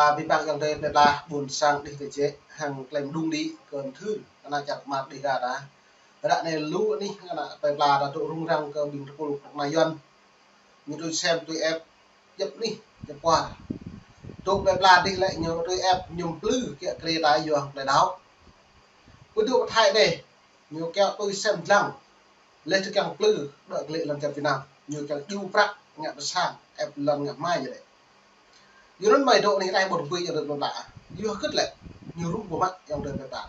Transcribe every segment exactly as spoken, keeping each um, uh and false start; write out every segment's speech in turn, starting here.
Abih bang ayŏng adơi plơi pla ƀôn sang đih tơjĕ hăng klem đung đĭ kơ mthưr kơ ană čar kơmar Dêga ta. Ră anai lu anih kơ ană plơi pla ta dŏ rŭng răng kơ ƀing tơpul kơnuk kơna Yuan. Ñu tui sem tui ĕp djŏp anih djŏp kwar. Dŏ plơi pla đih lĕ ñu tui ĕp ñu mplư kiă kriê ta yua hăng tơlơi đaŏ. Ƀu dŏ pơ Thái đeh, ñu kiăng tui sem dlăng. Leh tơ kiăng plư đuaĭ glaĭ lŏn čar Việt Nam, ñu kiăng djru prăk ngă pơ sang, ĕp lŏn ngă hmua ñu lĕ. Yua anŭn mơi dŏ anih đih ƀu tơpui ayŏng adơi plơi pla. Yua hơget lĕ, ñu rŭng ƀu mă ayŏng adơi plơi pla.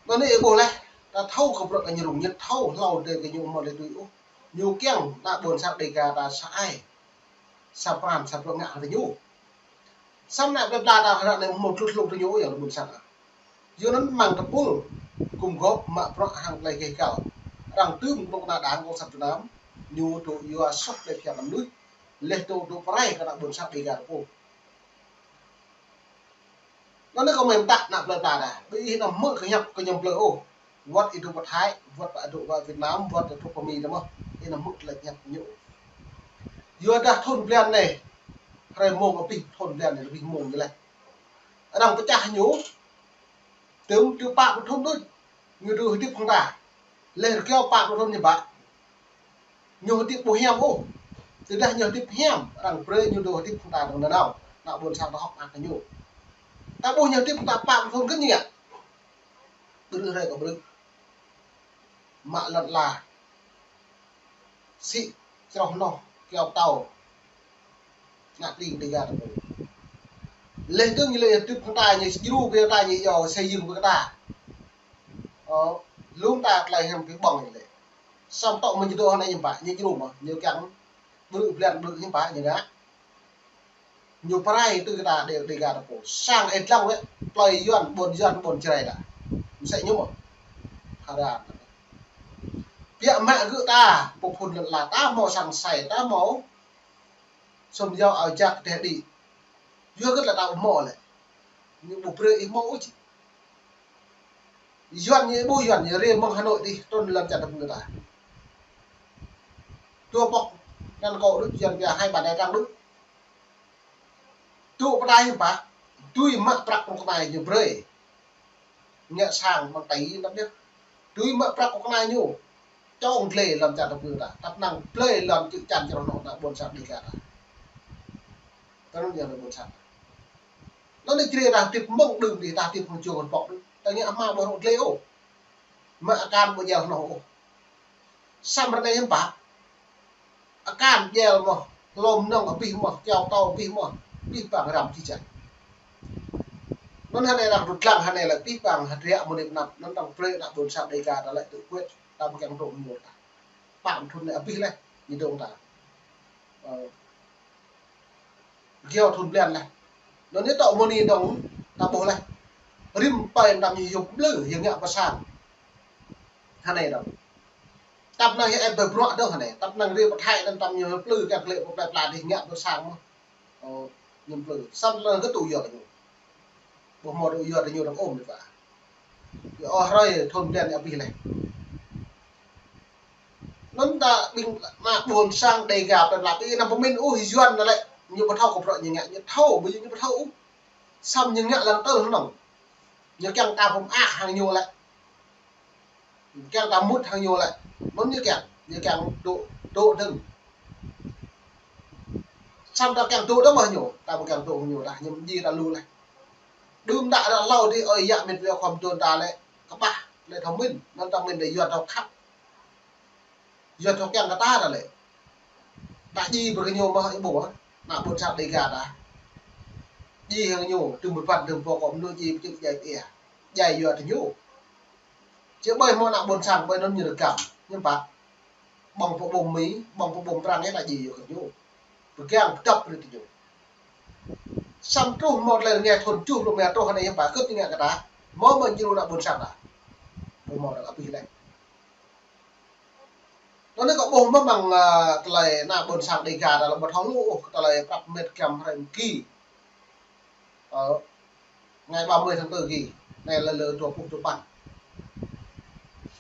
Anŭn anai ih ƀuh leh, ta thâo kơ bruă ta ñu rŭng, ñu thâo hlâo adơi kơ ñu mơ̆ lĕ tui ôh. Ñu kiăng ană ƀôn sang Dêga ta sa ai. Sa pran, sa bruă ngă hăng tơ ñu. Samơ̆ ană plơi pla ta ră anai mơ̆ tlut hlung tơ ñu yua anŭn ƀôn sang. Yua anŭn mơ̆ng tơpul gum gôp mă bruă hăng tơlơi gêh gal. Arăng tŭm kơnuk kơna Đảng Cộng sản Việt Nam, ñu dŏ yua soh tơlơi phiăn mơnuih. Leh dŏ dŏ pơrai kơ ană ƀôn sang Dêga ta pô. Anŭn anai kâo mơ̆ pơtă ană plơi pla ta. Ƀing ih anăm hmư̆ kơ hiăp kơ ñu plư ôh. Wơ̆t ih dŏ pơ Thái, wơ̆t ih dŏ pơ Việt Nam, wơ̆t ih dŏ pơ Mi ta mơ̆. Ih anăm hmư̆ tơlơi hiăp ñu. Yua dah thun blan anai. Hrơi mông abih thun blan anai, abih mông ñu leh. Arăng pơčah ñu. Tơm tơ pă pluh thun đôč. Ñu dŏ hơdip hăng ta. Leh rơgao pă pluh thun ñu ƀă. Ñu hơdip ƀu hiam ôh. Tơdah ñu hơdip hiam, arăng brơi ñu dŏ hơdip hăng ta dơ̆ng nanao. Ană ƀôn sang ta hơ̆k mơak kơ ñu. Ta ƀuh ñu hơdip hăng ta pă pluh thun kơ ñu ngă. Ƀrư̆ hrơi kơ ƀrư̆. Mă lŏn ala. Sĭ, čroh hnoh, kyâo pơtâo. Ngă pling Dêga ta pô. Leh dơ̆ng ñu lĕ hơdip hăng ta ñu djru brơi ta ñu yua xây dựng brơi kơ ta. Ơ, lŏm ta tơlơi hiam pĭ ƀơ̆ng ñu lĕ. Samơ̆ tŏ mơ̆ ñu dŏ hơnai hiư̆m pă, ñu djru mơ̆, ñu kiăng ƀrư̆ blan ƀrư̆ hiư̆m pă, ñu ngă. Ñu pơrai tui kơ ta Dê-, Dêga ta pô. Sang ih dlăng wơ̆t, plơi Yuan, ƀôn Yuan, ƀôn Jrai ta. Mơsĕ ñu mơ̆. Hơran. Biă mă gơ̆ ta, pô phun lŏn ala ta hmâo sang sai, ta hmâo sum yao ao jak teh đĭ. Yua hơget lĕ ta ƀu hmâo lĕ. Ñu ƀu brơi ih hmâo ôh či. Yuan ñu ƀu Yuan ñu rê mơ̆ng Hà Nội đih trŭn lŏn čar ta pô ta. Dua pŏk anăn kâo đôč Yuan pia hai bàn tay trắng đôč. Dŏ pơ ta hiư̆m pă, tui mă prăk kơnuk kơna ñu brơi. Ngă sang mơ̆ng Tây năp yơh. Tui mă prăk kơnuk kơna ñu. Čŏng glai lŏn čar ta pô ta. Tăp năng blơi lŏn čư̆ čan črŏh anŏ ană ƀôn sang Dêga ta. Tơ anŭn yơh ană ƀôn sang. Anŭn anai Jrai ta hơdip mơ̆ng đưm đih ta hơdip hăng čô hăng pŏk đôč. Ta ngă hmua ƀu rŏ glai ôh. Mă akan ƀu djel hnoh ôh. Samơ̆ ră anai hiư̆m pă. Akan djel mơ̆, hlô mơnơ̆ng abih mơ̆, kyâo pơtâo abih mơ̆, abih bang răm či čang. Anŭn hơnai arăng dŏ dlăng hơnai lĕ abih bang hơdră mơ̆ng anăp, anŭn arăng brơi ană ƀôn sang Dêga ta lĕ tŭ kuet, ta ƀu kiăng dŏ mơ̆ng ñu ta. Pă thun anai abih leh, ñu dŏ ta. Ơ. Rơgao thun blan leh. Anŭn ñu tŏ mơ̆ng anai dơ̆ng, ta ƀuh leh. Rĭm pơi anăm ñu yŭp mlư, yua ngă pơ sang. Hơnai dơ̆ng. Tăp năng yơh ĕp ƀơi bruă dơ̆ng hơnai. Tăp năng rê pơthai anŭn tăm ñu plư kiăng klĕ pơ plơi pla đih ngă pơ sang mơ̆. Ơ, ñu plư. Samơ̆ lăng kơ tŭ yua kơ ñu. Ƀu hmâo tŭ yua kơ ñu dơ̆ng ôm đĭ pă. Yua ôh hrơi thun blan ñu abih leh. Anŭn ta ƀing ană ƀôn sang Dêga plơi pla ƀing anăm pơmĭn ôh Yuan anŭn lĕ. Ñu ƀu thâo kơ bruă ñu ngă, ñu thâo, ƀu ñu ƀu thâo ôh. Samơ̆ ñu ngă lăng tơl hơnơ̆ng. Ñu kiăng ta pơmơak hăng ñu lĕ. Kiăng ta mŭt hăng ñu lĕ. Anŭn ñu kiăng, ñu kiăng dŏ, dŏ dơ̆ng. Samơ̆ ta kiăng dŏ dơ̆ng mơ̆ ñu, ta ƀu kiăng dŏ hăng ñu, ta ñu mơjĭ ta lu leh. Đưm đă ră hlâo đih ơi yă mĕt wa khŏm dŏ ta lĕ, kơƀah, lĕ thâo mĭn, anŭn ta mĭn lĕ Yuan thâo khăp. Yuan thâo kiăng kơ ta ta lĕ. Ta djai brơi kơ ñu mơ̆ ih ƀuh, ană ƀôn sang Dêga ta. Djai hăng ñu, tơm pơpăn, tơm pô kơ mơnuih djai pơčŭk djai pơia. Djai yua tơ ñu. Či ƀơi hmâo ană ƀôn sang, ƀơi anŭn ñu rơgăm. Hiư̆m pă. Ƀơ̆ng pơ ƀôm Mi, ƀơ̆ng pơ ƀôm Prăng yơh ta djai yua kơ ñu. Pơgang pơdŏp brơi tơ ñu. Samơ̆ truh hmâo tơlơi rơngai thun tơjuh pluh rơma truh hơnai hiư̆m pă hơget ñu ngă kơ ta. Hmâo mơ̆ djru ană ƀôn sang ta. Ƀu hmâo dơ̆ng abih leh. Anŭn anai kâo ƀuh mơ̆ng, ơ, tơlơi ană ƀôn sang Dêga ta lăm ƀu thâo lu ôh, tơlơi prăp mĕt giăm hrơi mơ̆ng ki. Ơ, ngày ba mươi tháng tư ki, anai lĕ lơ dua pluh dua păn.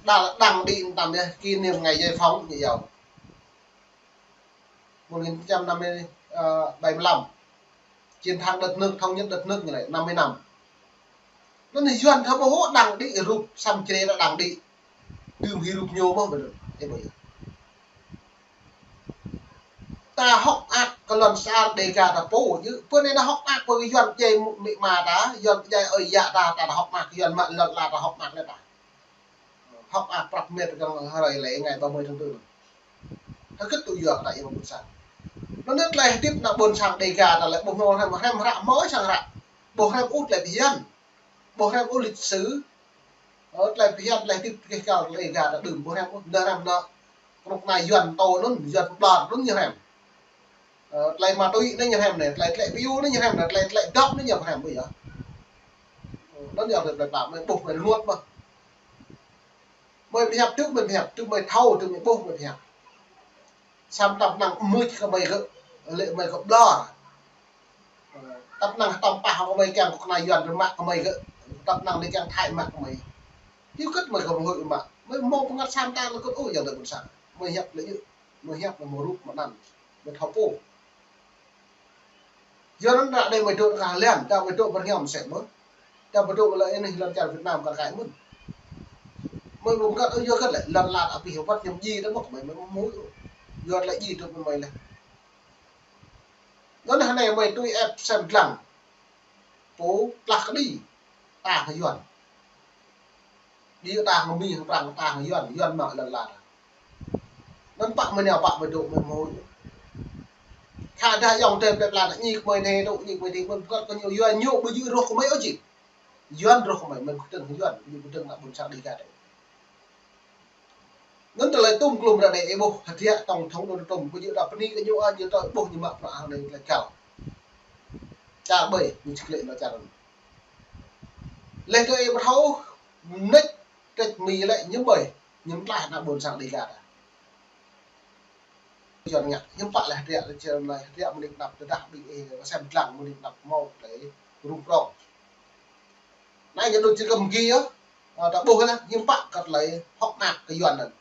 Đa lĕ đăng đĭ tăm yơh, kỷ niệm ngày giải phóng ñu iâu. Một nghìn chín trăm năm mươi, ơ, bảy mươi lăm. Chiến thắng đất nước, thống nhất đất nước ñu lĕ năm mươi năm. Anŭn Yuan thâo ƀuh đăng đĭ rup Sam Jre ta đăng đĭ. Đưm hĭ rup ñu mơ̆n ƀơi anŭn. Ê ƀơi. Ta hơ̆k mơak kơ lŏn sa Đêga ta pô yơh. Pơ anai ta hơ̆k mơak pơ Yuan pơdjai mĭ ama ta, Yuan pơdjai ơi yă ta, ta hơ̆k mơak Yuan mă lŏn la ta hơ̆k mơak lĕ ta. Hơ̆k mơak prăp met kơ hrơi lĕ ngày ba mươi tháng tư anŭn. Hơget tŭ yua ta yua ƀôn sang. Anŭn anai tơlơi hơdip ană ƀôn sang Đêga ta lĕ ƀu hmâo hrăm, hrăm hră mơi sang hră. Ƀu hrăm ôh tơlơi phiăn. Ƀu hrăm ôh lịch sử. Ơ, tơlơi phiăn, tơlơi hơdip kơ kâo tơlơi Đêga ta đưm ƀu hrăm ôh. Nơ hrăm nơ. Kơnuk kơna Yuan tơ anŭn, Yuan ƀlŏr anŭn ñu hrăm. Ơ, tơlơi ma túy anai ñu hrăm anai, tơlơi tlĕ piu anai ñu hrăm anai, tơlơi tlĕ dŏp anai ñu hrăm ƀu yơh. Ơ, anŭn yơh tơlơi pla mơi ƀuh mơi rơngot mơ̆n. Mơi pơhiăp tŭ mơi pơhiăp, tŭ mơi thâo, tŭ mơi ƀuh mơi pơhiăp. Samơ̆ tơpă năng mưč kơ mơi gơ̆, lĕ mơi gơ̆ ƀlŏr. Ơ, tơpă năng hơtŏm pah kơ mơi kiăng kơnuk kơna Yuan rơmă kơ mơi gơ̆, tơpă năng lĕ kiăng Thái mă kơ mơi. Yua hơget mơi gơ̆ mơ̆ huĭ mă, mơi hmâo pơngăt sa mơta lơkŭt ôh yang tơ ƀôn sang. Mơi hiăp lĕ yơh, mơi hiăp mơi hmâo rup mă anăn, mơi thâo pô. Yua anŭn ră anai mơi dŏ kah lĕn, ta mơi dŏ pơrơngiăm sĕ mơ̆n. Ta mơi dŏ lĕ anai lŏn čar Việt Nam kar kaĭ mơ̆n. Mơi ƀu ngă yua hơget lĕ, lŏn la ta pih wăt ñăm djai ta mơ̆ kơ mơi, mơi ƀu hmâo. Yua lĕ djai tŭ mơi lĕ. Anŭn hơnai mơi tui ĕp sem dlăng. Pô tlah kơđi, ta hăng Yuan. Đĭ ta hăng Mi hăng Prăng ta hăng Yuan, Yuan mă lŏn la ta. Anŭn pă mơi nao pă mơi dŏ mơi hmâo. Khă dah ayŏng adơi plơi pla ta ñik mơi anai dŏ ñik mơi adih mơi pơkăt kơ ñu Yuan ñu ƀu djơ̆ rŏh kơ mơi ôh či. Yuan rŏh kơ mơi, mơi kơtơ̆ng hăng Yuan, ƀu djơ̆ kơtơ̆ng ană ƀôn sang Đêga ta. Anŭn tơlơi tŭm klum ră anai ih ƀuh hơdră tổng thống Donald Trump, ƀu djơ̆ ta bơni kơ ñu ôh, ñu tơl ƀuh ñu mă prăk hăng anai tơlơi kal. Čar ƀơi, ñu čih lĕ anŭn čar anŭn. Leh tơ ih ƀu thâo, mơneč trĕč Mi lĕ ñu ƀơi, ñu mơtlaih ană ƀôn sang Đêga ta. Yuan ngă, hiư̆m pă lĕ hơdră, lĕ čar anai hơdră mơ̆ng anăp tơdah ƀing ih, sem dlăng mơ̆ng anăp hmâo tơlơi rŭng prŏng. Anai ñu đôč či kơ mơgi yơh, ơ, ta ƀuh lĕ, hiư̆m pă kơ tơlơi hơ̆k mơak kơ Yuan anŭn.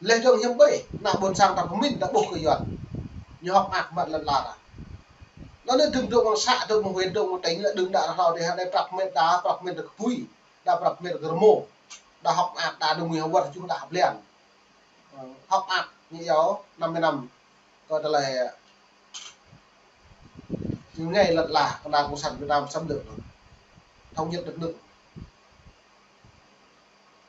Leh dơ̆ng hiư̆m ƀơi, ană ƀôn sang ta pơmĭn ta ƀuh kơ Yuan. Ñu hơ̆k mơak mă lŏn la ta. Anŭn anai dơ̆ng dŏ mơ̆ng să, dơ̆ng mơ̆ng huyện, dơ̆ng mơ̆ng tỉnh, lĕ đưm đă hrơi dih, đa prăk met đa, prăk met kơ bui, đa prăk met kơ rơmô, đa hơ̆k mơak, đa đơ̆ng mơ̆ng wơr čuh đa hơblan. Ơ, hơ̆k mơak ñu yua năm mươi năm kơ tơlơi, ơ, ñu ngă lŏn la kơ ană cộng sản Việt Nam xâm lược, thống nhất đất nước.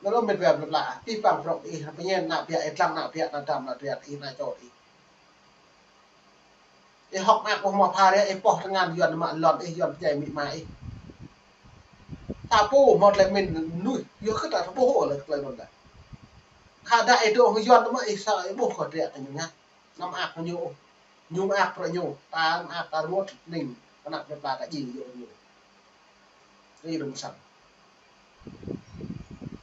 Anŭn met wa plơi pla, ih păng prŏk ih, pơñen ană biă ih, dlăng ană biă, ană dam ană biă ih, ană čô ih. Ih hơ̆k mơak ƀu hmâo pha rĕ, ih pŏh tơngan Yuan mă lŏn ih, Yuan pơdjai amĭ ama ih. Ta pô hmâo tơlơi pơmĭn mơnuih, yua hơget ta ƀuh ôh lĕ tơlơi anŭn ta. Khă dah ih dŏ hăng Yuan mă ih sa ih ƀuh kơ hơdră kơ ñu ngă. Anăm mơak kơ ñu ôh. Ñu mơak prăk ñu, ta mơak ta rơngot ning, ană plơi pla ta djai yua kơ ñu. Ih dŏ mơsăng.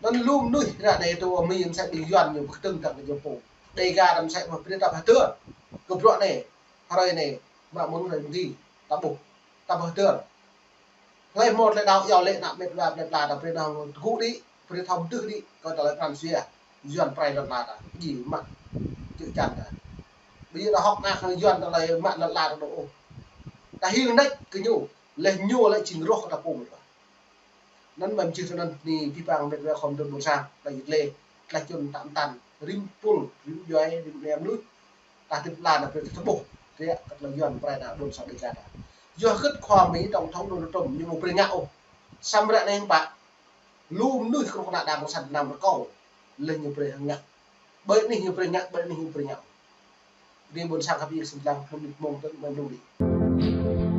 Anŭn lu mơnuih ră anai tơ Mi mơsĕ ƀing Yuan ñu pơkơtơ̆ng dăng kơ ñu pô. Đêga ta mơsĕ mă brơi ta pơhơdơr. Kơ bruă anai, hrơi anai, mă mơ̆ng hrơi mơ̆ng dih, ta ƀuh, ta pơhơdơr. Hlơi hmâo tơlơi đaŏ iâu laĭ ană met wa plơi pla ta brơi nao tơgŭ đĭ, brơi thâo mơdưh đĭ, kơ tơlơi pran jua, Yuan pơrai lŏn la ta, djai mă, čư̆ čan ta. Ƀu djơ̆ ta hơ̆k mơak hăng Yuan tơlơi mă lŏn la ta dŏ ôh. Ta hil mơneč kơ ñu, leh ñu lĕ jing rŏh kơ ta pô mơ̆n. Anŭn mơ̆ mơjih anŭn ni pih păng met wa khŏm dơ̆ng ƀôn sang, tơlơi yit lê, tơlơi čun tam tan, rĭm pul, rĭm djuai, rĭm anai mơnuih. Ta hơdip lăn anai brơi ta ƀuh, hơdră kơ tơlơi Yuan pơrai ană ƀôn sang Đêga ta. Yua hơget khua Mi tổng thống Donald Trump ñu ƀu brơi ngă ôh. Samơ̆ ră anai hiư̆m pă, lu mơnuih kơnuk kơna đảng cộng sản Việt Nam rơkâo, leh ñu brơi ngă. Ƀơi anih ñu brơi ngă, ƀơi anih ñu brơi ngă. Dêh ƀôn sang khăp yơh, sem dlăng, hơmĭt mơ̆ng tơ̆n mơ̆ng blung đĭ.